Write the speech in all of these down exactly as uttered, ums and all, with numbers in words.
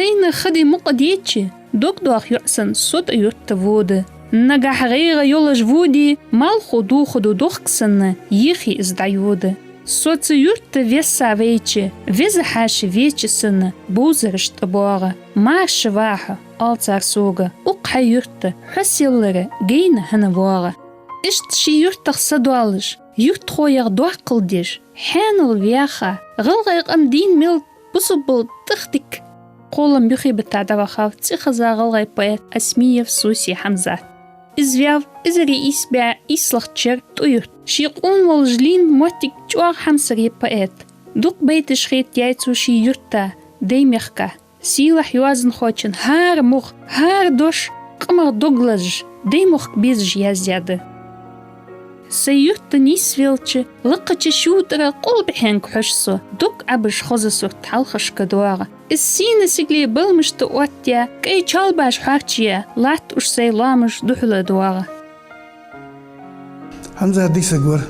Вайна хада мукъа деча, дог доаха йоӀ санна со тӀа юрта вода. Нагахь гӀайгӀа йолаш воде, малхо дохаду дохк санна, ехе из дӀайода. Со цу юрта весса вайча, веза хьаьша веча санна, бовзараш тӀабоагӀа. Маша ва хьо, оал цар сога, укх хьай юрта хьо селлара гайна хӀана воагӀа. Иштта ший юртах са доалаш, юртахоех доаккхал деш, хьаьнал ваьха, гӀалгӀай къам дийна мел бусалба тӀахдика. Кхоллама юхебита дӀавахав цӀихеза гӀалгӀай поэт Осмиев Суси Хьамзат. Из ваьв эзар ийс бӀаь ийслагӀча шера ТӀой-Юрта. Ший къона волаш лийнна моттиг чӀоагӀа хьамсара я поэта. Дукха байташ хетаяьй цо ший юрта, Даймехка. Сийлахь йоазонхочун хӀара мугӀ, хӀара дош къамах дог лазаш, Даймохк безаш яздаьд. Сай юрта нийсвелча, лакхача ший тӀара къулбехьенга хьож со, дог Ӏабаш хоза сурт хьалхашка доагӀа. Из сийна сигале баламашта оттаяь, кӀай чалбаш хьоарчаяь, латт уж сай лоамаш духьала доагӀа. Хьамзат дика саг вар.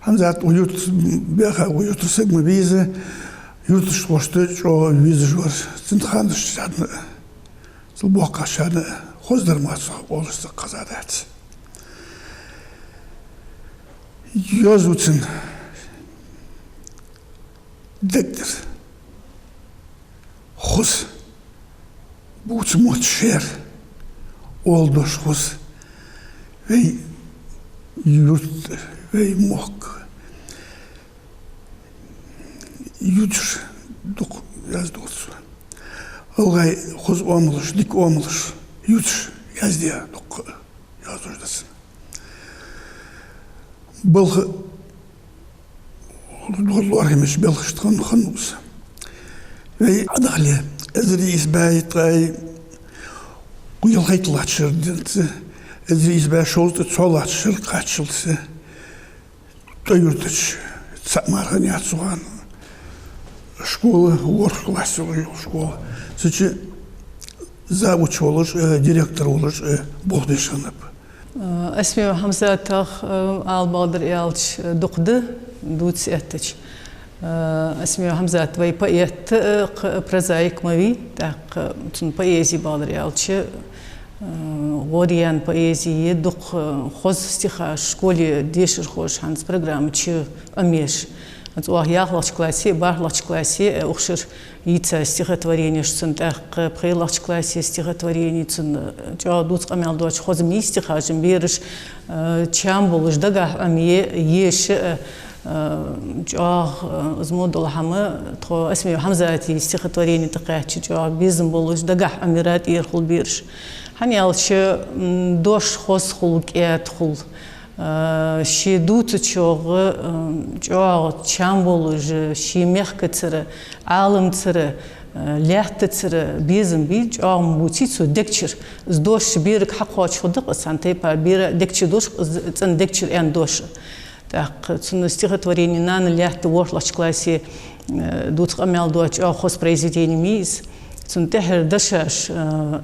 Хьамзат укх юрта баьха, укх юртара саг ма вий из, юрташхошта чӀоагӀа везаш вар. Цун ханашка шарна, цул боккхагӀчарна хоза дар ма ца оалаш саг кхаза дац. Йоазув цун дег тӀара хоза, бувца мотт шера, оала дош хоза, вай юрт, вай мохк ювцаш дукха яздоацаш. ГӀалгӀай хоза оамалаш, дика оамалаш ювцаш яздаь дукха йоазув да цун. Балха лор-, лорхӀамеча белхашта хинна, хиннав из. Вай Ӏодахале, эзар ийс бӀаь ткъаь ялхайтта латтача шера денз, эзар ийс бӀаь шовзткъеи цхьоалаттача шера кхаччалца, ТӀой-Юрта чу цхьа мара хиннаяц цу хана школа, ворхӀ класс йола школа. Цу чу завуч волаш, э, директор волаш, э, болх беш хиннаб. Э, Осмиев Хьамзатах, э, ала багӀдар аьлча, э, дукха да, дувца эттача. Э, Осмиев Хьамзат вай поэт, э, кх-, прозаик ма вий, тӀаккха цун поэзи багӀдар аьлча, э, гӀоръяьнна поэзи я, дукха, э, хоза стихаш школе дешархоша хӀанз программа чу Ӏомаеш. ХӀанз оаха ялхлагӀча классе, бархӀлагӀча классе, э, укх шера йийца стихотворенеш цун, тӀаккха пхелагӀча классе стихотворени цун, э, чӀоагӀа дувца къамаьл доацаш хоза ма йий стихаш, бераш, э, чам болаш дагахьа Ӏомае, еша, э, э, чӀоагӀа, э, из мо дола хӀама, тхо Осмиев Хьамзата стихотворени тӀакхаьчача чӀоагӀа безам болаш дагахьа Ӏомаяьр тӀера хул бераш. ХӀана аьлча, м, дош хоза хул, кӀаьда хул. Э, ше дувцачох, э, чӀоагӀа чам болаш, ший мехкацара, Ӏаламцара, э, лаьттацара безам бий, чӀоагӀа ма бувций цо дег чура. Из дош берага хьакхоачаш хургда-кх из, цхьан тайпара бера дег чу дош, из цӀена дег чура аьнна дош. ТӀаккха цун стихотворени «Нана лаьтта» ворхӀлагӀча классе, э, дувца къамаьл доаца чӀоагӀа хоза произведени ма йий из. Цун тӀехьара дешаш, э,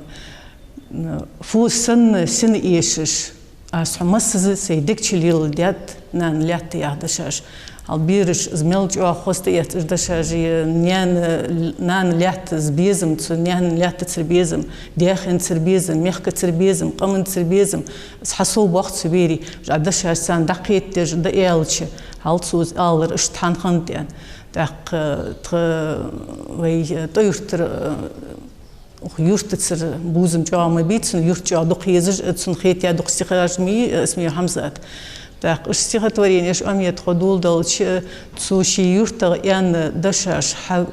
фу санна сина эшаш, аз хьо массаза сай дег чу леладаьд, нана лаьтта, яха дешаш. Хьал бераш из мел чӀоагӀа хоза тӀаэц уж дешаш, е наьна, нана лаьттаца безам, цу наьна лаьттацара безам, даь-хинацара безам, мехкацара безам, къаманцара безам, из хьасовбоаккх цу берий. Уж а дешаш царна дӀакхетадеш дӀааьлча, хьал цо из алар, иштта хӀана хиннад аьнна. ТӀаккха тха вай ТӀой-Юртара, э, юртацара безам чӀоагӀа ма бий цун, юрт чӀоагӀа дукха езаш, цунна хетаяь дукха стихаш ма йий Осмиев Хьамзата. ТӀаккха уж стихотворенеш Ӏомае тхо доладелча, цо ший юртах аьнна дешаш хьа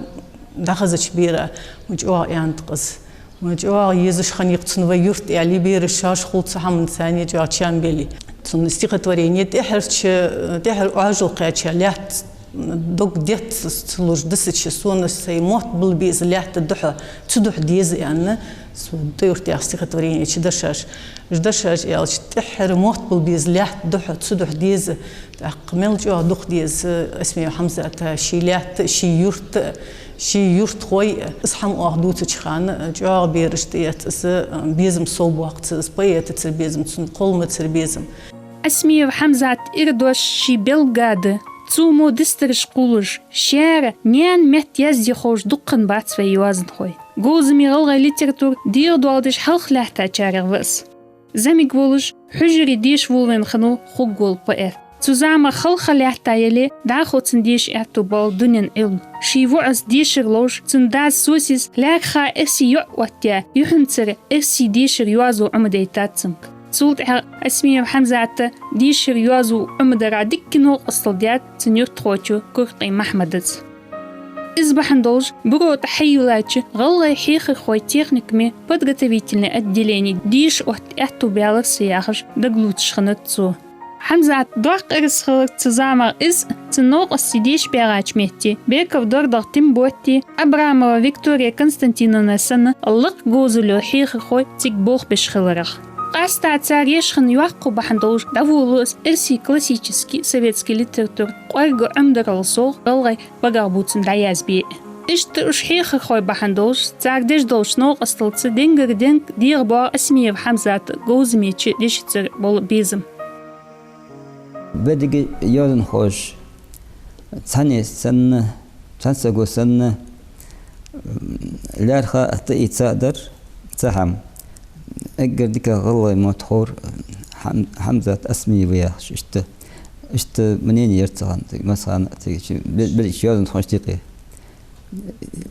дӀахезача бера, ма чӀоагӀа аьннад-кх из. Ма чӀоагӀа езаш хиннай-кх цунна вай юрт, аьле, бераш шоаш хул цу хӀаманца, царна чӀоагӀа чам беллий. Цун стихотворени тӀехьарча, тӀехьара Ӏоажал кхаьча лаьтта дог детта ца луш дисача, сона сай мотт бала беза лаьтта духьа, цу духьа деза аьнна, цу ТӀой-Юрта яха стихотворени чу дешаш. Уж дешаш аьлча, тӀехьара мотт бала беза лаьтта духьа, цу духьа деза, тӀаккха мел чӀоагӀа дукха деза Осмиев Хьамзата ший лаьтта, ший юрт, ший юртхой. Из хӀама оаха дувцача хана чӀоагӀа бераш тӀаэц из, безам совбоаккх цу, из поэтацара безам, цун кхолламацара безам. Осмиев Хьамзата ира дош ший белгга да, Цо мо дустараш кхоллаш, шаьра наьна метта язде ховш дукха бац вай йоазонхой. Говзаме гӀалгӀай литература дегӀадоаладеш хьалха лаьттачарех ва из. ЗӀамига волаш, хьужаре деша волавенна хиннав хургвола поэт. Цу замах хьалха лаьтта яле, дӀахо цун деша аьттув боал дунен Ӏилма. Ший воӀа дешар ловш, цун дас сосаз лаьрххӀа эрсий йоӀ оттаяь, юххьанцара эрсий дешара йоазув Ӏомадайтад цунга. Цул тӀехьагӀа Осмиев Хьамзата дешара йоазув Ӏомадарах дикка новкъостал даьд цун юртахочо Куркъий Махьмадас. Из бахьан долаш, Буро тӀа хьайийллача гӀалгӀай хьехархой техникуме подготовительни отделене деша отта аьттув баьлар са, яхаш, дагалоацаш хиннад цо. Хьамзата доккха ираз хилар цу замах из, цун новкъостий деша баьгӀача метте Беков ДордагӀа Тимботи, Абрамова Виктория Константиновна санна лакха говзал йола хьехархой цига болх беш хиларах. Къаьстта цар еш хинна йоккхо бахьан долаш дӀаволалу из эрсий классически советски литература кӀоарга Ӏомадарал совгӀа гӀалгӀай багахбувцам дӀаязбе. Иштта уж хьехархой бахьан долаш, цар деш долча новкъосталца денгара денга дегӀабоагӀа Осмиев Хьамзата говзамеча дешацара бола безам. Беррига йоазонхоша цхьанне санна, цхьан саго санна, м, лаьрххӀа а тӀаийца а дар цхьа хӀама. Эггара дика гӀалгӀай мотт ховр Хьам-, Хьамзат Осмиев ва яхаш, иштта, иштта мнени яр цу хана, цига, массахана, цига, чи, бе-, берригача йоазонхошта юкъе.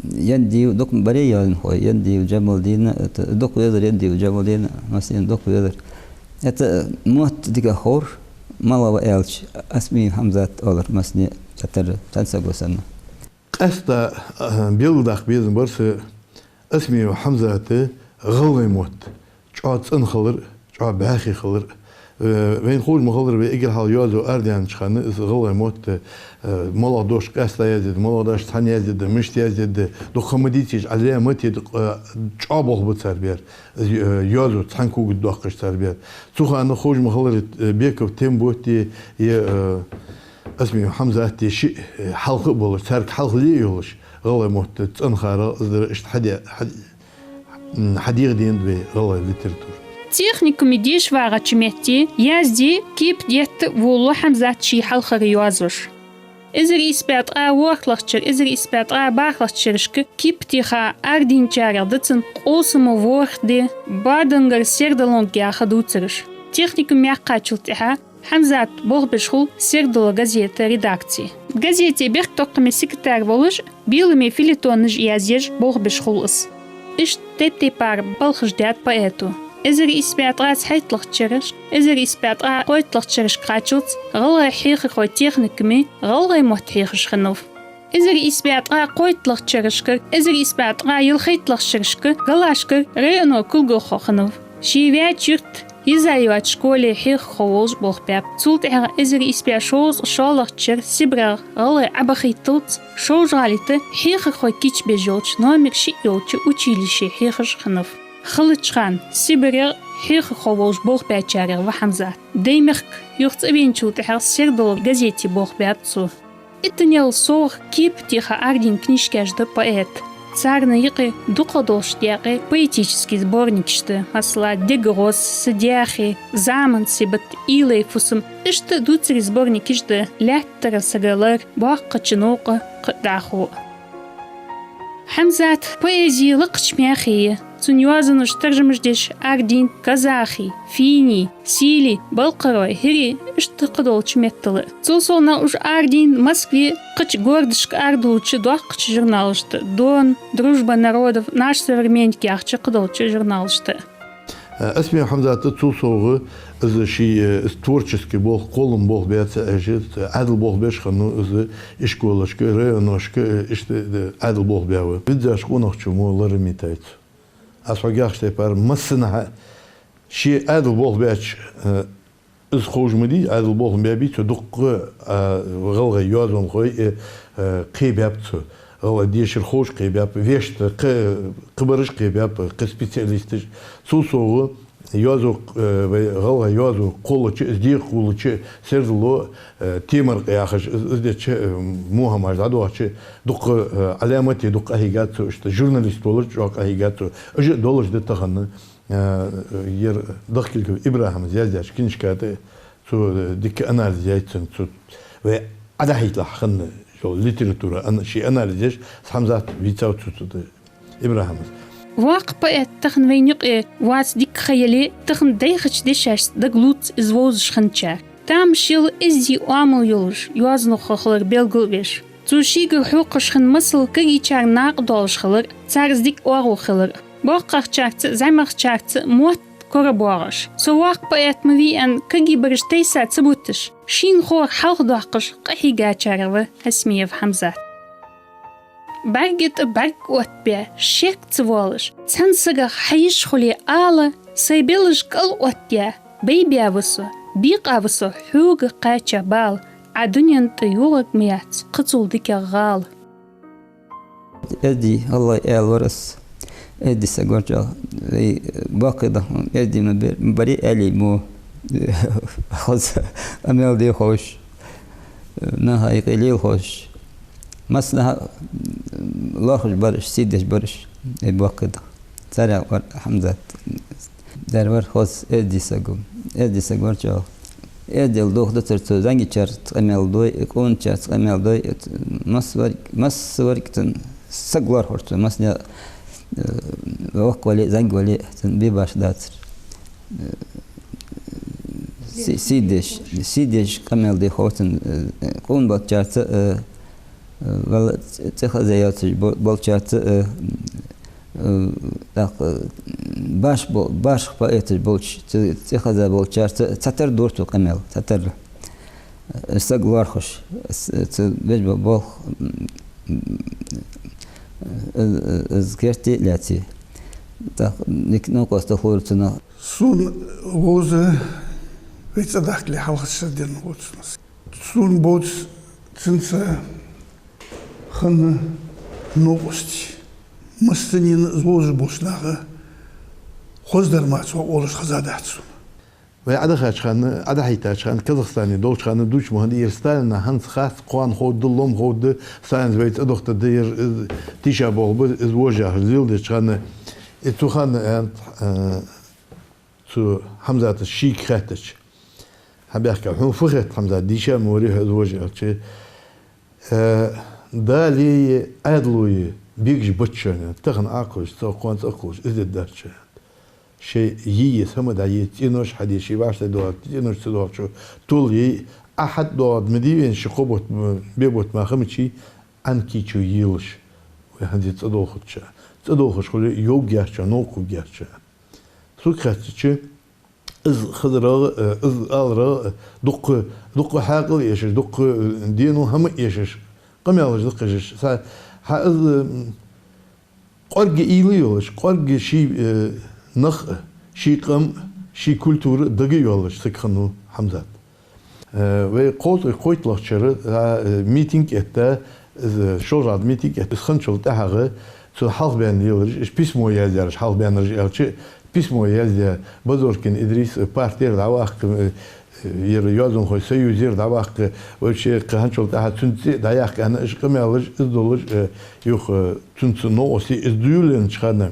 Яндиев, дукха барий йоазонхой, Яндиев Джамалдина, это, дукха везар Яндиев Джамалдина, массанена дукха везар. Это мотт дика ховр, малав аьлча, Осмиев Хьамзат оалар массане а, цхьатарра, цхьан саго санна. Къаьстта, а, белгалдаккха безам бар са Осмиев Хьамзата гӀалгӀай мотт чӀоагӀа цӀена хилар, чӀоагӀа бӀаьхий хилар. Э, вайна ховш ма хиллара, вай эггара хьалха йоазув арадаьннача хана из гӀалгӀай мотт, э, малагӀа дош къаьстта яздергда, малагӀа дош цхьана яздергда, мишта яздергда, дукха ма дийцача, Ӏаламате, э, чӀоагӀа болх ба цар баьр. Из, э, йоазув цхьан кога тӀа доаккхаш цар баьр. Цу хана ховш ма хиллара, э, Беков Тимботи, е, э, Осмиев Хьамзати шиъ, э, хьалха а болаш, царга хьалхале а йолаш, гӀалгӀай мотт цӀенхарах, из дар иштта хьаде-, хьа-, м, хьадегӀаденад вай гӀалгӀай литература. Техникуме деша вагӀача метте язде, кепа детта волалу Хьамзата ший хьалхара йоазош. Эзар ийс бӀаь ткъаь ворхӀлагӀча шера, эзар ийс бӀаь ткъаь бархӀлагӀча шерашка кепа теха арадийначарех да цун «Къовсамо ворхӀ ди», «Бадангара сердалонга» яха дувцараш. Техникум яьккхачул тӀехьагӀа Хьамзат болх беш хул «Сердало» газета редакце. Газете бехктокхаме секретарь волаш, беламе фельетонаш язъеш болх беш хул из. Иштта тайп-тайпара балхаш даьд поэто. Эзар ийс бӀаь ткъаь цхьайттлагӀча шерашка, эзар ийс бӀаь ткъаь кхойттлагӀча шерашка кхаччалца гӀалгӀай хьехархой техникуме гӀалгӀай мотт хьехаш хиннав. Эзар ийс бӀаь ткъаь кхойттлагӀча шерашкара, эзар ийс бӀаь ткъаь ялхайттлагӀча шерашка Галашкара районо кулгалхо хиннав. Ше ваьча юрта еза йоацача школе хьехархо волаш болх баьб. Цул тӀехьагӀа эзар ийс бӀаь шовзткъа шоллагӀча шера Сибрера гӀалгӀай Ӏобахийталца Шолжа-ГӀалий тӀа хьехархой кийчбеш йолча номер шиъ йолча училище хьехаш хиннав. Халача хана Сибрера хьехархо волаш болх баьчарех ва Хьамзат. Даймехка юха цӀавеначул тӀехьагӀа «Сердало» газете болх баьб цо. Иттанел совгӀа кепа теха арадийна книжкаш да поэта. Царна юкъе дукхагӀдолча даькъе поэтически сборникаш да, масала, «Дега гӀоз», «Са даьхе», «Заман сибат», «Уйлай фусам». Иштта дувцарий сборникаш да «Лаьттара сага лар», «Боккхача новкъа», кхы дӀахо а. Хьамзат поэзи лакхача мехе я. Цун йоазонаш таржамаш деш арадийна казахий, финний, сийлий, балкхарой, хӀирий, иштта кхыдолча меттала. Цул совгӀа уж арадийна Москве, кхыча городашка арадувлача доккхача журналашта: «Дон», «Дружба народов», «Наш современник» яхача кхыдолча журналашта. Э, Осмиев Хьамзата цул совгӀа из ший, э, из творчески болх, кхоллама болх баьца Ӏеш, Ӏаьдала болх беш хиннав из ишколашка, районашка, э, иштта, э, Ӏаьдала болх баьб. Виззача къонахчо мо ларам йитайт цо. Аз хьога яхача тайпара массанахьа ше Ӏаьдала болх баьча, э, из ховш ма дий, Ӏаьдала болх баьбий цо, дуккха, а, гӀалгӀай йоазонхой, э, э, кхебаьб цо. ГӀалгӀай дешара ховш кхебаьб, вешта, кхы-, кхыбараш кхебаьб, кхы специалисташ. Цул совгӀа йоазув, э, вай гӀалгӀай йоазув кхоллача, из дегӀа кхоллача, «Сердало», э, «Темаркъа» яхаш, из, из деча, э, мухӀамаш дӀадохьача, дуккха, э, Ӏаламате дукха къахьийгад цо, иштта журналист волаш чӀоагӀа къахьийгад цо. Уж а долаш да тахан, э, ер Дахкильгов ИбрахӀима яздаьча книжка тӀа цо, э, дика анализ яьй цун, цо вай Ӏадахьийталахь хинна йола литература, ан-, ший анализ еш, Хьамзат вийцав цу, цу тӀа ИбрахӀимас. Воккха поэт тахан вайна юкъе вац дика ха яле а, тахан дайхача дешашца дагалувц из вовзаш хинначар. Тамаш йола эздий оамал йолаш йоазонхо хилар белгалвеш. Цо шийгара хьокхаш хинна масал кагийчарна накъадоалаш хилар, цар из дика оагӀув хилар. БоккхагӀчарца а, зӀамагӀчарца а мотт корабоагӀаш. Со воккха поэт ма вий аьнна, кагий бараш тайса ца буташ, шийна ховр хьалхадоаккхаш къахьийгачарех ва Осмиев Хьамзат. БӀарга тӀа бӀарг оттабаь, шек ца воалаш, цхьан сагах хьайиш хуле ала, сай белаш кӀал оттаяь, байбаь ва со, бийкъа ва со хьога кхаьча бала, Ӏа дунен тӀа йоагӀарг ма яц кхы цул дикагӀа гӀала. Эздий, гӀалгӀай аьла вар аз. Эздий саг вар чӀоагӀа. Вай боккхий даха эздий ма бер-, ма барий аьле мо. Хоза къамаьл де ховш, наха юкъе лела ховш. Массанахьа лоархӀаш бараш, сий деш бараш, вай боккхий даха. Царех вар Хьамзат. Дар вар хоза эздий саг. Эздий саг вар чӀоагӀа. Эздел дохадацар цо, зӀамигачарца къамаьл дой, къоначарца къамаьл дой, масса вар-, масса варг цун саг лоархӀар цо, массане, э, воккха вале а, зӀамига вале а, цун бе башха дацар. Э, си-, сий деш, сий деш къамаьл де хов цун, э, къона болчарца, э, Валла, цӀи хоза йоацаш бо-, болчарца, э, э, тӀаккха, э, баш бо-, башха поэташ болча, цӀи, цӀи хоза болчарца цхьатарра дора цо къамаьл, цхьатарра. Э, саг лоархӀаш, с-, цу беш бо-, болх, м, м, э, э, из керте лаьце. ТӀаккха дика новкъост хулар цунах. Сона вовза вай цӀадахкале хьалхарча шера денна воацаш ва со. Сона боаца цунца хинна новкъостий. Массанена из вовзаш болча наха хоза дар мара цох оалаш хезадац сона. Вай Ӏадахача хана, Ӏадахьийтача хана, Казахстане долча хана дувцаш ма хиннадий, ер Сталина хӀанз хац, кхоана ховргда, лом ховргда, Сталинас вай цӀадохийтаргда, ер, из тийша болх ба, из вож яхаш, зил деча хана, и цу хана, э, э, цу Хьамзатас шийга хаьттача, хьабаьхка, хьона фу хет, Хьамзат, дийша ма варий хьо из вож аьлча, э, Далеи Ӏаьдалои бегаш бац шоана, тахан Ӏокхувш, цу кхоана цӀа кхувш, из де дац шоана. Шоай йий еза хӀама дӀайе, цӀенош хьаде, ший вӀаштӀехьдоагӀа цӀенош ца доагӀачо толла яй, Ӏа хьатӀадоагӀаргда ма дий вайна ши-кхо бутт, бе бутт мара ха ма йий, Ӏанкийчо елаш. Вай хӀанз цӀа долхача, цӀа долхаш хуле, йовргьяц шоана, новкъа хургьяц шоана. Сога хаьттача, из хазарах, э, из аларах, э, дукха, дукха хьаькъал эшаш, дукха, э, денал хӀама эшаш, къамаьлаш даккхаш, са-, хьа из, э, кӀоарга уйла йолаш, кӀоарга ший, э, нах а, ший къам а, ший культура а дага йоаллаш саг хиннав Хьамзат. Э, вай кховзткъеи кхойтталагӀча шера, а, э, митинг этта, из шоллагӀа митинг этта, из хинначул тӀехьагӀа цу хьалхабаьнна лелараш, уж письмо яздаьраш, хьалхабаьннараш аьлча, письмо яздаь, Базоркин Идрис, э, партера дӀаваккха, э, ер йоазонхой союзера дӀаваккха, вообще кхы хӀанзчул тӀехьа цун цӀи дӀаяккха аьнна, уж къамаьлаш, из долаш, э, юха, э, цунца новкъостий из дуйладеннача хана,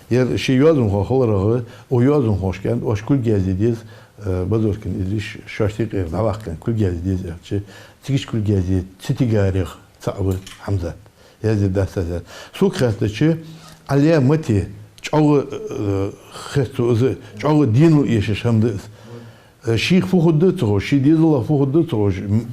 ер ший йоазонхо хиларах, укх йоазонхошка аьннад, оаш кулг язде деза, э, Базоркин Идрис шоашта юкъера дӀаваккха аьнна, кулг язде деза аьлча, цига кулг язде ца тигарех цаӀ ва Хьамзат. Язде дац аз аьнна. Сога хаьттача, Ӏале мате чӀоагӀа, э, хет цо из, чӀоагӀа денал эшаш хӀама да из. Э, шийх фу хургда ца ховш, ший дезалах фу хургда ца ховш, м,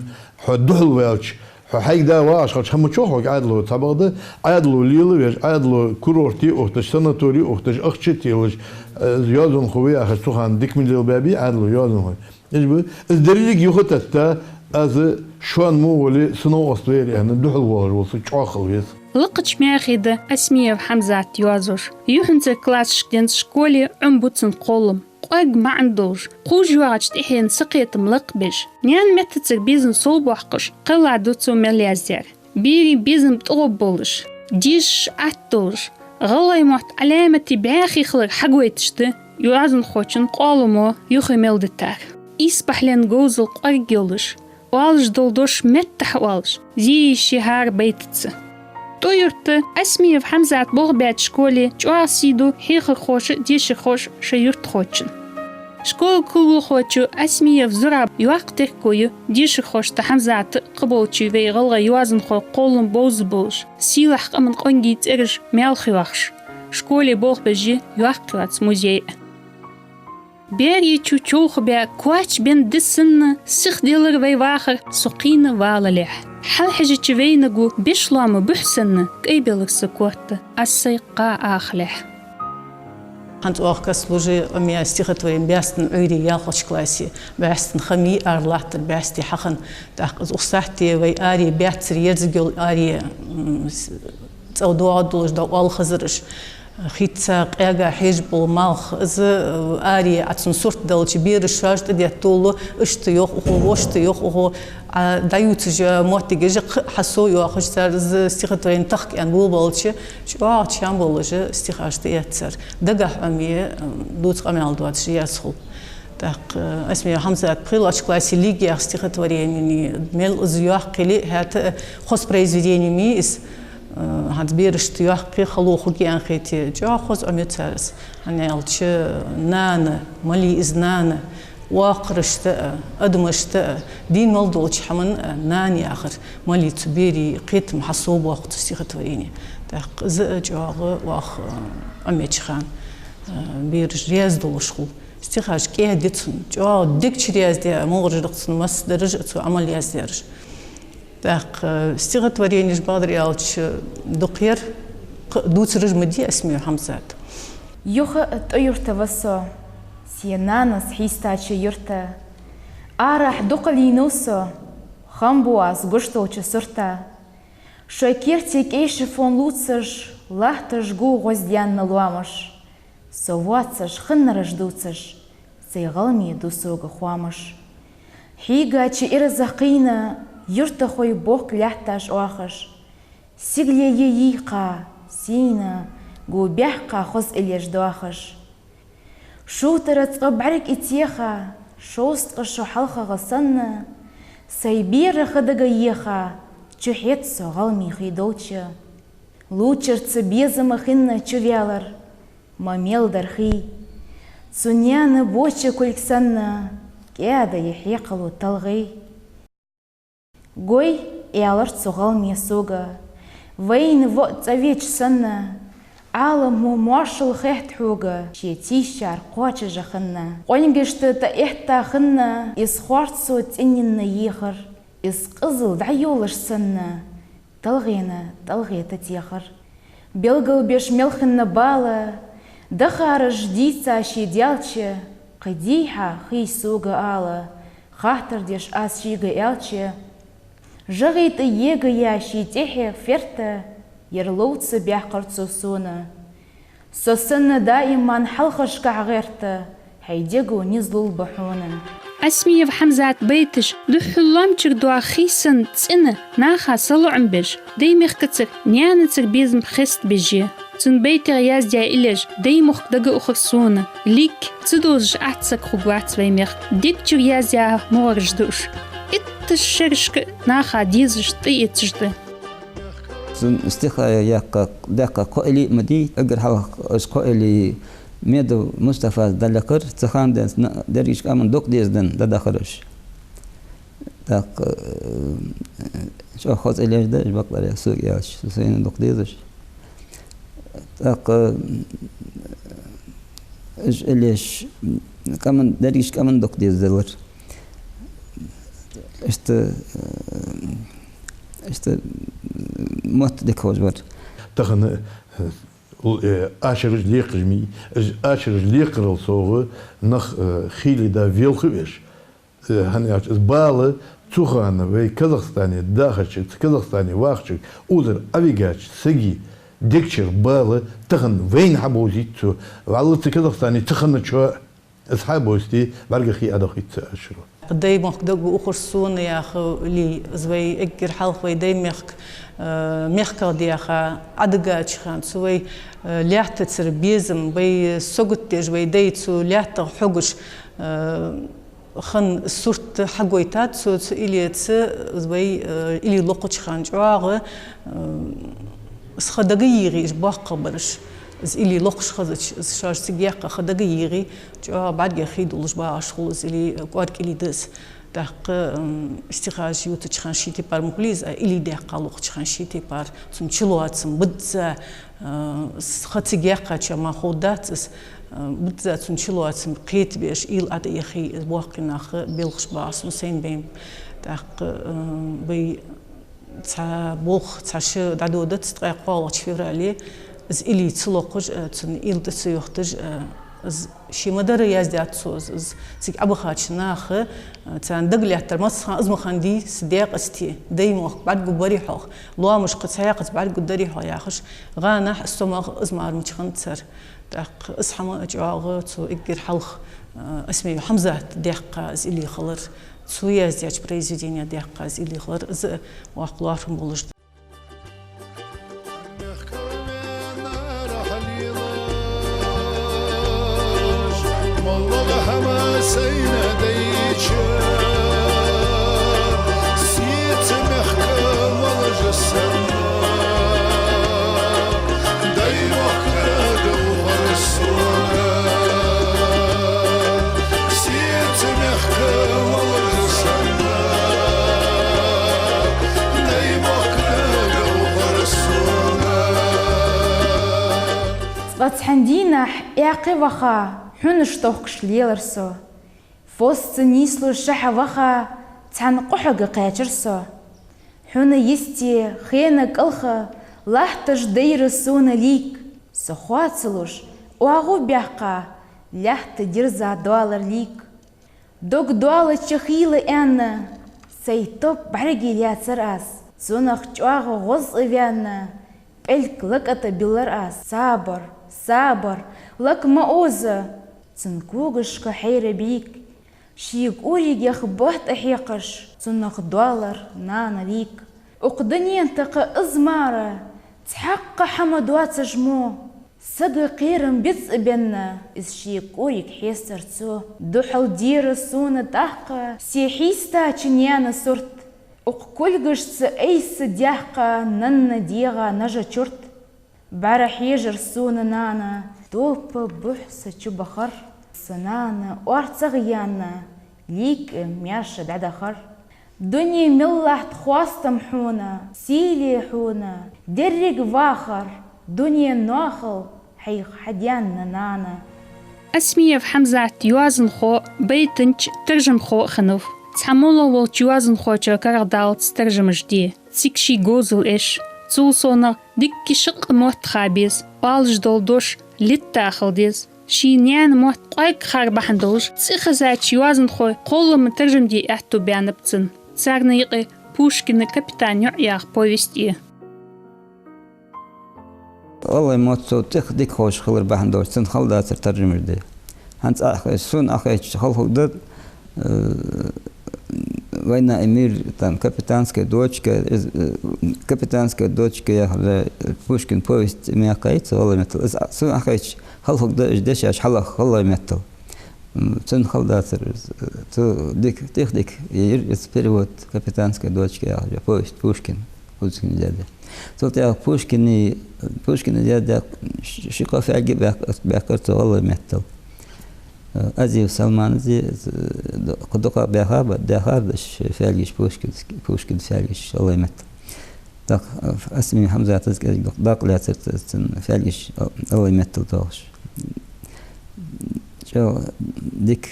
хьо духьал ваьлча, хьо хьайга да вагӀаш хилча, хӀама чу хьога Ӏаьдало цхьабакъда, Ӏаьдало лелавеш, Ӏаьдало курорте ухийташ, санаторе ухийташ, ахча телаш, э, из йоазонхо ва яхаш цу хана дика ма лелабаьбий Ӏаьдало йоазонхой. Уж ба, из деррига юхатетта, аз шоана мо вале, са новкъост вайра аьнна, духьал воаллаш вола саг чӀоагӀа хила веза. Лакхача Маьхе да Осмиев Хьамзат йоазош. Юхьанцарча классашка денз школе Ӏомабу цун кхоллам. КӀоарга маӀан долаш, кхувш йоагӀача тӀехьенна сакхетам лакхбеш, наьна меттацара безам совбоаккхаш, кхелла ду цо мел яздаьр. Берий безам тӀагӀоргболаш, дешаш атта долаш, гӀалгӀай мотт Ӏаламате бӀаьхий хилар хьагойташ да йоазонхочун къоаламо юхамел дитар. Исбахьален говзал кӀоарга йолаш, оалаш дола дош меттахьа оалаш, зе йиш я хӀара байтаца. ТӀой-Юрта Осмиев Хьамзат болх баьча школе чӀоагӀа сий ду хьехархоша а, дешархоша а шоай юртахочун. Школа кулгалхочо Осмиев Зураб йоккха терко я дешархошта Хьамзата а, кхыболча вай гӀалгӀай йоазонхой кхоллам бовза болаш, сийлахь къаман къонгий цӀераш маьлха йоахаш. Школе болх беш я йоккха йоаца музей а. Берригачоа човхабаь, коч бенна ди санна, сиха делар вай вахар, со кхийна валалехь. Хьалхьежача вайнаго беш лоама бухь санна, кӀайбелар са корта, аз сай кхаь ахалехь. ХӀанз оаха каст луш я Ӏомаяь стихотворени «Баьстан Ӏуйре» ялхлагӀча классе. Баьстан хами ара латтар, баьсти хьахинна. ТӀаккха из укх сахьте вай аре баьццара ерзаг йола аре, м, с-, цӀа доагӀа долаш да оалхазараш. Хица къаьга хьежа бола малх, из, э, аре, а цун сурт далча бераш шоаш тӀадетта долу, иштта йоах укхо, вешта йоах укхо, а дӀаювцаш йола моттигаш кхы а хьасо йоахаш цар, из стихотворени тахка аьнна болабалча, чӀоагӀа чам болаш стихаш тӀаэццар. Дагахь Ӏомае, э, дувца къамаьл доацаш яц хул. ТӀаккха, э, Осмиев Хьамзата пхелагӀча классе «Лиги» яха стихотворени, мел из йоккха яле а, хӀаьта а хоза произведени ма йий из, э, хӀанз берашта йоккха хало хургья аьнна хете, чӀоагӀа хоза Ӏомаю цар из. ХӀана аьлча, нана, мала я из нана, воккхарашта а, адамашта а, дийна мел долча хӀаман а нана яхар, мала я цу берий кхетам хьасо боаккх цу стихотворени. ТӀаккха из а чӀоагӀа оаха, э, Ӏомаеча хана, э, бераш раьза долаш хул. Стихаш кӀаьда я цун, чӀоагӀа дегчу раьза даь, мугӀараш да-кх цун массадараш а, цо Ӏамал яздаьраш. ТӀаккха, э, стихотворенеш, бакъдар аьлча, дукха яр, кхы а дувцараш ма дий Осмиев Хьамзата. Юха а тӀоюртаргва со, се нанас хьийстача юрта. Арахьа дукха лийнав со, хам бу аз гуш долча сурта. Шоай керте кӀайша фон лувцаш, латташ гу гӀоздаьнна лоамаш. Со воацаш, хиннараш дувцаш, сай гӀалгӀай ду сога хоамаш. Хьийгача ирзах кхийна, юртахой бохк лаьтташ оахаш. Сигале йий кхы, сийна, гу баьхка хоза иллеш доахаш. Шувтара цкъа бӀарг а теха, шовзткъа шу хьалхагӀа санна, сай бера ха дага еха, чухьетт со гӀалгӀай хий долча. Лувчарца безам хинна чуваьлар, ма мел дар хий. Цу наьна боча кулг санна, кӀаьда я хьекхало талгӀай. Гой, аьлар цу гӀалгӀай сога, вайна воӀ цӀавеча санна, Ӏалам мо моаршал хет хьога, ше тийшар кхоачаш хинна. Къонгашта тӀаэтта хинна, из хорцо цӀенйинна ехар, из къизал дӀайолаш санна, талгӀена тӀалгӀе тӀатехар. Белгалбеш мел хинна бала, дахараш дийца ше даьлча, кхы дий хьа хий сога ала, хаттар деш аз шийга аьлча, жагӀий тӀа егаяь ший тӀехьа ферта, ер ловца баьккхар цо сона. Со санна даиман хьалхашкахь гӀерта, хьай дего низ лулба хьона. Осмиев Хьамзата байташ духхьал лоамчура доагӀа хий санна цӀена, наха салоӀам беш, дай мехкацара, наьнацара безам хестабеш я. Цун байтех яздаь иллеш «Даймохк дага ухар сона», «Лиг», «Ца довзаш Ӏа саг хургвац вай мехка», дегчура яздаь мугӀараш да уж. Итташ шерашка наха дезаш тӀаэцаш да. Цун стихаш яьккха, даьккха кхо илли ма дий, эггара хьалха уж кхо илли Медов Мустафас дӀалекхар, цу хана денз на-, дерригача къаман дукха деза денна дӀадахар уж. ТӀаккха, э, чӀоагӀа хоза иллеш да уж, бакъдар аьлча, сога аьлча, со сайна дукха дезаш. ТӀаккха, э, уж иллеш къаман, дерригача къаман дукха деза далар. Иштта, э, иштта, мотт дика ховш вар. Тахан, э, л-, э, ашараш лекхаш ма йий, уж ашараш лекхарал совгӀа нах, э, хийла да велха веш. Э, хӀана аьлча, из бала цу хана вай Казахстане дахача, цу Казахстане вахача, укхазара Ӏовигача сага дегчура бала тахан вайна хьабовзийт цо. ВаллахӀи, цу Казахстане цу хана чу из хьабовзийте, бӀаргагӀа хий Ӏодахийт цу ашаро. «Даймохк дага ухар сона» яха лий, из вай эггара хьалха вай Даймехка, э, мехках даьха, Ӏодигача хана, цу вай, э, лаьттацара безам, вай сагот деш, вай дай цу лаьттах хьогаш, э, хинна сурт хьагойтад цо цу иллеца, вай, э, илли локхача хана чӀоагӀа, э, из ха дага йийгӀий уж боккхагӀбараш. Из илли локхаш хезача, из шоаш цига яьккха ха дагайийгӀе, чӀоагӀа бӀаргех хий долаш багӀаш хул из илли, кӀоарга илли да из. ТӀаккха, м, стихаш ювцача хана ший тайпара ма хулий из, а илли даьккха локхача хана ший тайпара цун чулоацам, бизза, а, с-, ха цига яьккхачоа мара ховргдац из, а, бизза цун чулоацам кхетабеш, уйла ӀотӀаэхий, из боккхий нах белхаш багӀа сона сайна бейна. ТӀаккха, а, вай цхьа болх, цхьа шу дӀадодац ткъаь кхоалагӀча феврале, из илли ца локхаш, а, цун уйла тӀа ца йохийташ, а, из ше ма дарра яздаьд цо, из, из цига Ӏобахача наха, а, царна дагалаьттар массахана из ма хиннадий, са даькъасте, Даьймохк бӀаргагургбарий хьох, лоамашка цхьаькхаза бӀаргагургдарий хьох яхаш, гӀанахьа, сомах из мара мича хиннад цар. ТӀаккха из хӀама чӀоагӀа цо эггара хьалха, а, Осмиев Хьамзата даьккха из илли хилар. Цо яздаьча произведенех даьккха из илли хилар, из воккха лоархӀам болаш да. МоллагӀа хӀама сайна дайча, сеца мехка молаш санна. Даьймохк кара довхар сона, сеца мехка молаш санна. Даьймохк кара довхар сона. Цкъа цхьан дийнахьа аькхе ваха, хьунаш тохкаш лелар со. Фос ца нийслуш шахьа ваха, цхьан къухьага кхаьчар со. Хьуна йисте хена кӀалха латташ дайра сона лийк. Со хоа ца луш, оагӀув баьккха, лаьтта дирза доалар лийк. Дог доалача хийла аьнна, сай топ бӀарга лаьцар аз. Цунах чӀоагӀа гӀоз а ваьнна, пӀелг лакӀа тӀа биллар аз. Сабар, сабар, лакха ма оза, цун когашка хьайра бийк. Ший кӀоригех бутт а хьекхаш, цунах доалар нана лийк. Укх дунен тӀа кхы из мара цхьаккха хӀама доацаш мо, сага кхерам бицбенна, из ший кӀориг хьестар цо. Духьал дера сона тӀаккха се хьийстача наьна сурт. Укх кулгашца айса даьккха нанна дегӀа нажа чурт. БӀарахьежар сона нана, топа бухь са чубахар. Са нана орцагӀа яьнна, лийк а маьрша дӀадахар. Дуне мел латт хоастам хьона, сийле хьона, деррига вахар, дунен ноахал хьайх хьадаьнна, нана. Осмиев Хьамзат йоазонхо, байтанча, таржамхо а хиннав. Цхьа моллагӀа волча йоазонхочоа карагӀдалац таржамаш де. Цига ший говзал эш. Цул совгӀа дикка шаккха мотт ха беза, оалаш дола дош литта хила деза. Ший наьна мотт къоарга хар бахьан долаш, цӀихезача йоазонхой кхоллама таржам де аьттув баьннаб цун. Царна юкъе Пушкина «Капитан йоӀ» яха повесть я. ГӀалгӀай мотт цо цӀих дика ховш хилар бахьан долаш, цунна хала дацар таржамаш де. ХӀанз Ӏохайча, сона Ӏохайча хала хургда, э, «Война и мир», там, «Капитанская дочка», из, э, «Капитанская дочка» яхар, э, Пушкина повесть мех кхайца гӀалгӀай меттала. Из, сона Ӏохайча хала хургда, уж дешаш хьалха гӀалгӀай меттала. М, цунна хала дацар из, э, цо дика, тӀех дика йир из перевод, «Капитанская дочка» яхар, повесть Пушкина, Пушкина яздаь. Цул тӀехьагӀа Пушкина, Пушкина яздаь ш-, ши-кхо фаьлга баьх-, баьхкар цо гӀалгӀай меттала. Э, Азиев Салмана, э, кхы дукха баьха ба, даьхар да уж фаьлгаш Пушкинский, Пушкина фаьлгаш гӀалгӀай меттала. ТӀаккха, э, Осмиев Хьамзата кӀезига дакъа лаьцар цун фаьлгаш гӀалгӀай меттала тоахаш. ЧӀоагӀа дика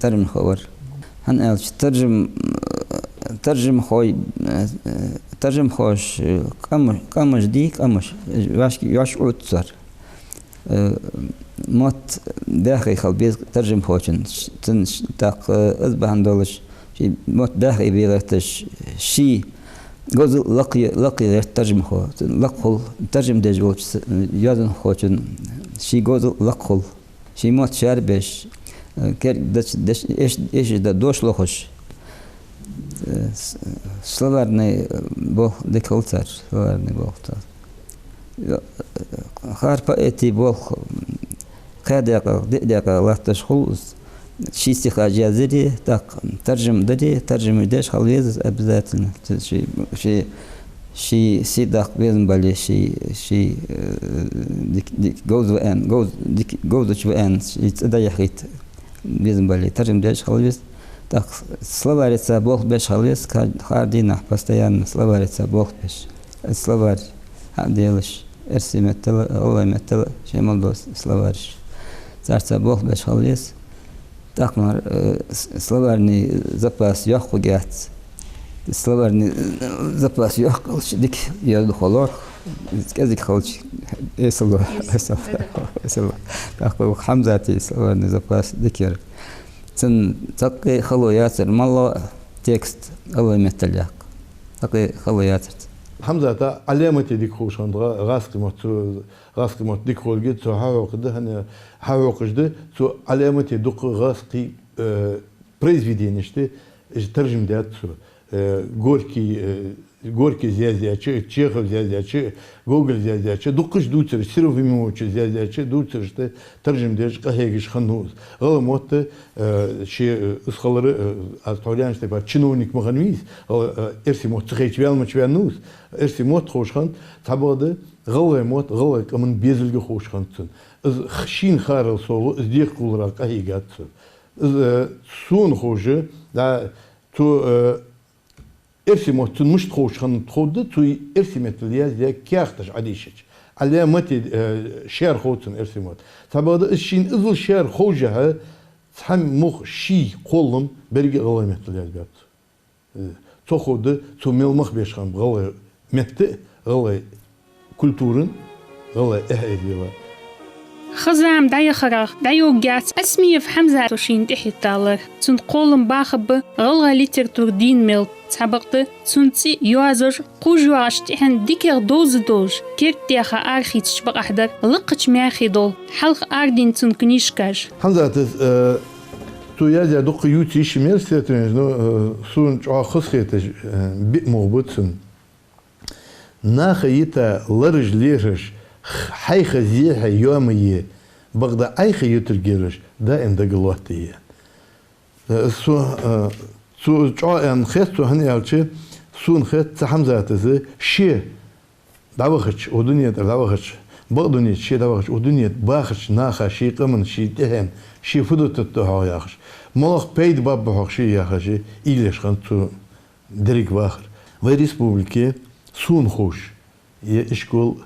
таржамхо вар. ХӀана аьлча таржам-, таржамхой, э, таржамхоша, э, къам-, къамаш дий, къамаш, вӀашка, вӀашка Ӏоттар. Э, мотт баьхий хила беза таржамхочун, цун ш-, тӀаккха, э, из бахьан долаш, ший мотт баьхий бе гӀерташ, ший говзал лакхъе, лакхъе гӀерт таржамхо. Лакха хул, таржам деш волча с-, йоазонхочун ший говзал лакха хул. Ший мотт шаьрбеш, э, керда деш, деш, эш-, эшаш да дош лохаш. Э, с-, словарный, э, болх дика хул цар, словарный болх цар. Э, хӀара поэта болх, м, кхаь даькъах, диъ даькъах латташ хул из. Ший стихаш яздаьри, тӀаккха таржам даьри, таржамаш деш хила веза из обязательно. Ш-, ший, ший ший сий даккха безам бале, ший, ший, э, дик-, дик-, говза ва аьнна, говз-, дик-, говзача ва аьнна, ший цӀи дӀаяхийта безам бале, таржам деш хила веза. ТӀаккха словарица болх беш хила веза, ка-, хӀара дийнахьа постоянно словарица болх беш. Из словарь хьаделаш, эрсий меттала, гӀалгӀай меттала, ший мел дола словарьш. Царца болх беш хила веза. ТӀаккха мара, э, с-, словарный запас йоккха хургьяц. Словарный, э, запас йоккха хилча дика йоазув хулар. КӀезига хилча, эсала, эсала, эсала. ТӀаккха Хьамзата словарный запас дика яр. Цун цхьаккха хало яцар, моллагӀа текст гӀалгӀай меттала яккха. Цхьаккха хало яцар цун. Хьамзата Ӏаламате дика ховш хиннад гӀа-, гӀазкхий мотт, цо гӀазкхий мотт дика хулга, цо хьахьокхаргда, хӀана хьахьокхаш да, цо Ӏаламате дукха гӀазкхий, э, произведенешта, уж таржам даьд цо. Э, Горький, э, Горькийс яздаьча, Чеховс яздаьча, Гоголс яздаьча, дукхача дувцарашта, Серафимовичас яздаьча дувцарашта таржам деш, къахьегаш хиннав из. ГӀалгӀай мотт, э, ше, э, из хилар, э, аз тхьовра аьннача тайпара чиновник ма хиннавий из, гӀал-, э, эрсий мотт ца хайча ваьнна ма ца ваьннав из, эрсий мотт ховш хиннад, цхьабакъда гӀалгӀай мотт, гӀалгӀай къаман безалга ховш хиннад цун. Из х-, шийна хаарал совгӀа, из декхаргволарах къахьийгад цо. Из, э, сона ховш, да, цо, э, эрсий мотт цунна мишта ховш хиннад ховргда, цо эрсий меттала яздаь каьхаташ Ӏодийшача. Ӏаламате, э, шаьра хов цунна эрсий мотт. Цхьабакъда из шийна иззал шаьра ховшшехь, цхьа мугӀ ший кхоллам беррига гӀалгӀай меттала язбаьб цо. Э, цох ховргда, цо мел мах беш хиннаб гӀалгӀай метта, гӀалгӀай культура, гӀалгӀай эхь-эздел. Ха-зама дӀаяхарах дӀайоагӀаргьяц Осмиев Хьамзата шийна тӀехьа тиллар. Цун кхоллам баха ба гӀалгӀай литература дийна мел. Цхьабакъда цун цӀи, йоазув кхувш йоагӀача тӀехьенна дикагӀа довза долаш, керда дӀаьха арахийцача бакъахьа дар лакхача маьхе дола, хьалха араденна цун книжкаш. Хьамзата, э, цо яздаь дукха ювца йиш я-кх, сетавенаш, но, э, сона чӀоагӀа хоза хеташ, э, биъ мугӀ ба цун. Наха йита лараш-лерхӀаш, х-, хьайха зе хье йоамае, бакъда Ӏайха ютаргйолаш, даим дага лоаттае. Э, со, э, цо чӀоагӀа аьнна хет сона, хӀана аьлча, сона хет цу Хьамзатас ше дӀавахача, укх дунен тӀара дӀавахача, бакъ дунен чу ше дӀавахача, укх дунен тӀа бахача наха, ший къаман, ший тӀехьен, ше фу дутаргда хьогӀ яхаш, малагӀа пайда баргба хьогӀ ше яхаш, уйла еш хиннад цо деррига вахар. Вай республике, сона ховш, е ишкол,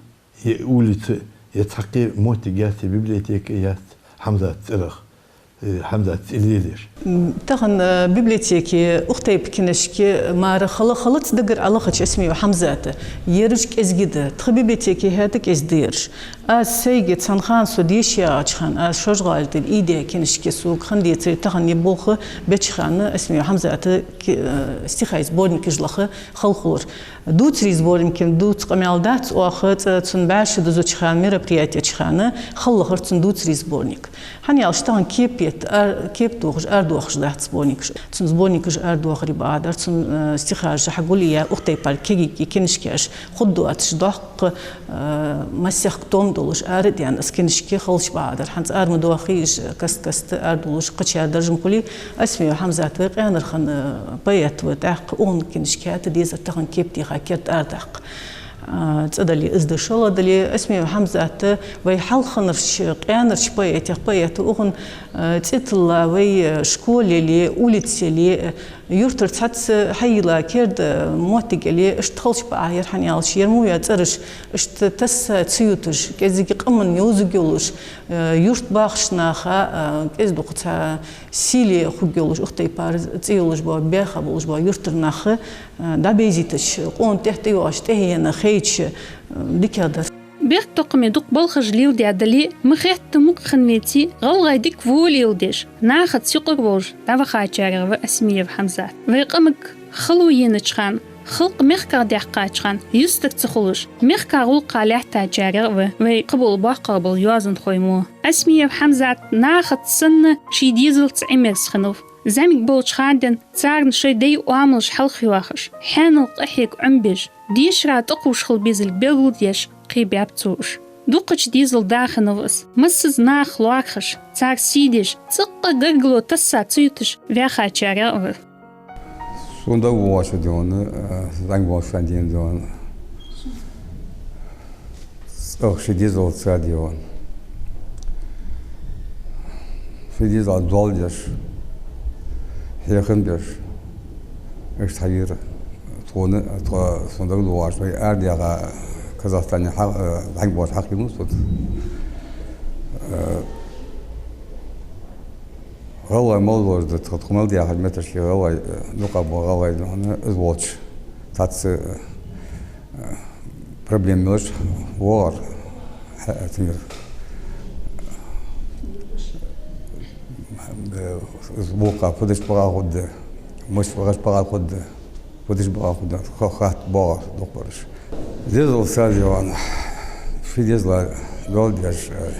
е улица, е цхьаккха моттиг яц, е библиотека яц Хьамзата цӀерах, э, Хьамзата цӀи лелаеш. М, тахан, э, библиотеке укх тайпа книжки мара хала-, халац дагара Ӏолохача Осмиев Хьамзата, ераш кӀезига да, тха библиотеке хӀаьта кӀезига да ераш. Аз сайга цхьан хана со деша ягӀача хана, аз Шожгали тӀара ийдаь книжки сога хинна децаре, тахан ер болх беча хана Осмиев Хьамзата ки-, э, стихай сборникаш лаха хала хулар. Дувцарий сборникаш дувца къамаьл дац оаха, цкъа цун бӀаь шу дузача хана, мероприятеча хана хала лахар цун дувцарий сборник. ХӀана аьлча тахан кепа етта, ар-, кепа дохаш, арадоахаш дац сборникаш. Цун сборникаш арадоахаре бакъахьа дар, цун, э, стихаш хьагулъяь, укх тайпара кагий книжкаш хургдоацаш, доккха, э, массехк том долаш, арадаьнна из книжки халча бакъахьа дар. ХӀанз ара ма доахий уж, каст-каста арадувлаш, кхычар даржам хуле, Осмиев Хьамзат вай къаьнара хинна, э, поэт ва, тӀаккха укхун книжки хӀаьта дезар тахан кепа теха керда арадаккха. А, цкъа дале, из да, шоллагӀа дале, Осмиев Хьамзат вай хьалхарча къаьнарча поэтех поэт ва, укхун, э, цӀи тилла вай, э, школа яле, улица яле, э, юртара цхьацца хьайийлла керда, э, моттиг яле, иштта халча бакъахьа яр, хӀана аьлча ер мо я цӀераш иштта тасса ца юташ, кӀезига къаман йовзаргйолаш, э, юрта бахача наха, э, кӀезига-дукха цхьа сийле хургйолаш, укх тайпара цӀи йолаш бола, баьха болаш бола юртара нах, э, дӀабайзийтача, къона тӀехьа тӀайоагӀача тӀехьенна хайча, э, дикагӀа дар. Бехктокхаме дукха балхаш леладаь дале, ма хетта мукъа хинна веце, гӀалгӀай дика вола леладеш, нахаца юкъера волаш дӀавахачарех ва Осмиев Хьамзат. Вай къамага хало енача хана, халкъ мехках даьккхача хана юстара ца хулаш, мехка гӀулакха лаьттачарех ва вай кхыбола боккхагӀа бола йоазонхой мо. Осмиев Хьамзат нахаца санна ший дезалца Ӏимерза хиннав. ЗӀамига болча хана денз царна шоай дай оамалаш хьалхайоахаш, хьаьнал къахьега Ӏомабеш, дешара тӀакхувш хила безилга белгалдеш кхебаьб цо уж. Дукхача дезала да хиннав из. Массаза нах лоархӀаш, цар сий деш, цӀаккха гаргало тасса ца юташ ваьхачарех ва. Сона дагавоагӀаш да хьона, э, зӀамига волча хана денз да хьона. Ох, ши дезалца, Диван. Ши дезал дола деш, хьехам беш. Иштта хьавера. Тхона, тхо, сона дагадоагӀаш, вай арадаьха Казахстане хьа-, э, дӀанга боацаш хьахиннав со. Э, ГӀалгӀай мел долаш да, тхо, тхо мел даьхача метташка гӀалгӀай, э, дукха ба гӀалгӀай, духьал из волча. Цхьацца, э, проблема йолаш воагӀар, хьа-, тимир. Э, из вокха фу деш багӀа хургда, мишта багӀаш багӀа хургда, фу деш багӀа хургда, ха-, хатта боагӀар дукхагӀбараш. Дезалца, Диван, ши дезал дола деш, э,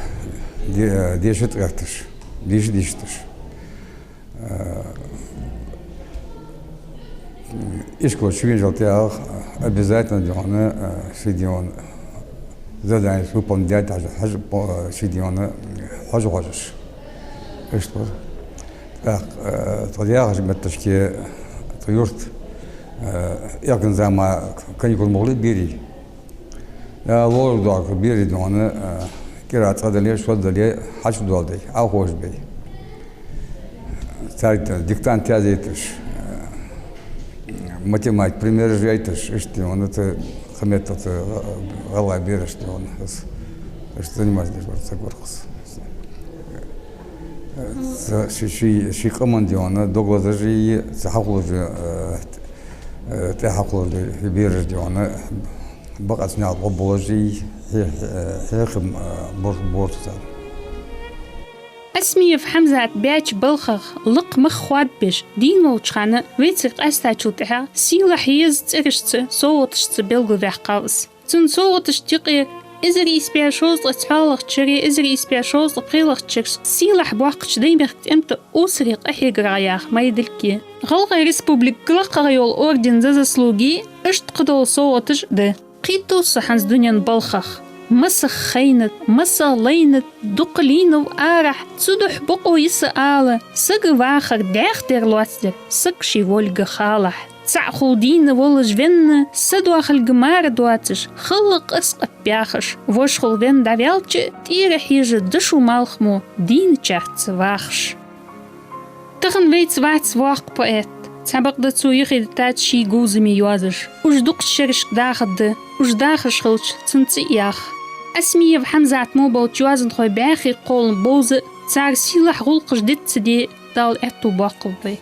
де-, э, деша тӀехташ, деша дийшадеш. Э, ишкол чу венначул тӀехьагӀа обязательно, Диван, э, ши, Диван, задани выполнять даьд, хьажа, хьажа, по-, ши, Диван, э, хьожаш, хьожаш. Иштта ба. ТӀаккха, э, тхо даьхача метташка, тха юрта, э, экзамен, каникулаш ма хулий берий. Э, лорадоахаш берий, Диван, э, кӀира цкъа дале, шозза дале, хьачудоаладе, Ӏоховшабе. Царга диктант язъяйташ, э, математика примераш яйташ, иштта, Диван, цу, цу меттала, э, гӀалгӀай бераш, Диван, из, иштта заниматься деш бар цу гурхас. Э, цу ши, ши, ши къаман, Диван, дог лазаш а, цу хьахулаш а, э, э, тӀехьахулаш а бераш, Диван, бакъ цу наькъа гӀо болаш а, хье-, хье-, хьехам, э, бор-, борцу цар. Осмиев Хьамзат баьча балхах лакха мах хоадабеш дийна волча хана вайцига къаьстачул тӀехьагӀа сийлахь еза цӀерашца, совгӀаташца белгалваьккхав из. Цун совгӀаташта юкъе эзар ийс бӀаь шовзткъеи цхьоалагӀча шера, эзар ийс бӀаь шовзткъеи пхелагӀча шера сийлахь боаккхача Даймехка тӀем тӀа Усаре къахьегарах яха майдилг я. ГӀалгӀай Республика лакхагӀа йола орден «За заслуги», иштта кхыдола совгӀаташ да. Кхийттав со хӀанз дунен балхах. Масех хайнад, масех лайнад, дукха лийнав арахьа, цудухьа бокъо йиса ала, сага вахар дӀаьхдер лоацдер, саг ший волга халахь. ЦаӀ хул дийна волаш венна, са доахалга мара доацаш, хала къаскъа баьхаш, вож хул венна дӀаваьлча а, тӀера хьежа дошо малхамо дийначарца вахаш. Тахан вайца вац воккха поэт. Цхьабакъда цо юхедитац ший говзаме йоазаш. Уж дукхача шерашка дахаргда, уж дахаш хилча, цун цӀи а ях. Осмиев Хьамзат мо болча йоазонхой бӀаьхий кхоллама бовза а, цар сийлахь гӀулакхаш диц ца де а Дала аьттув боаккхалба вай.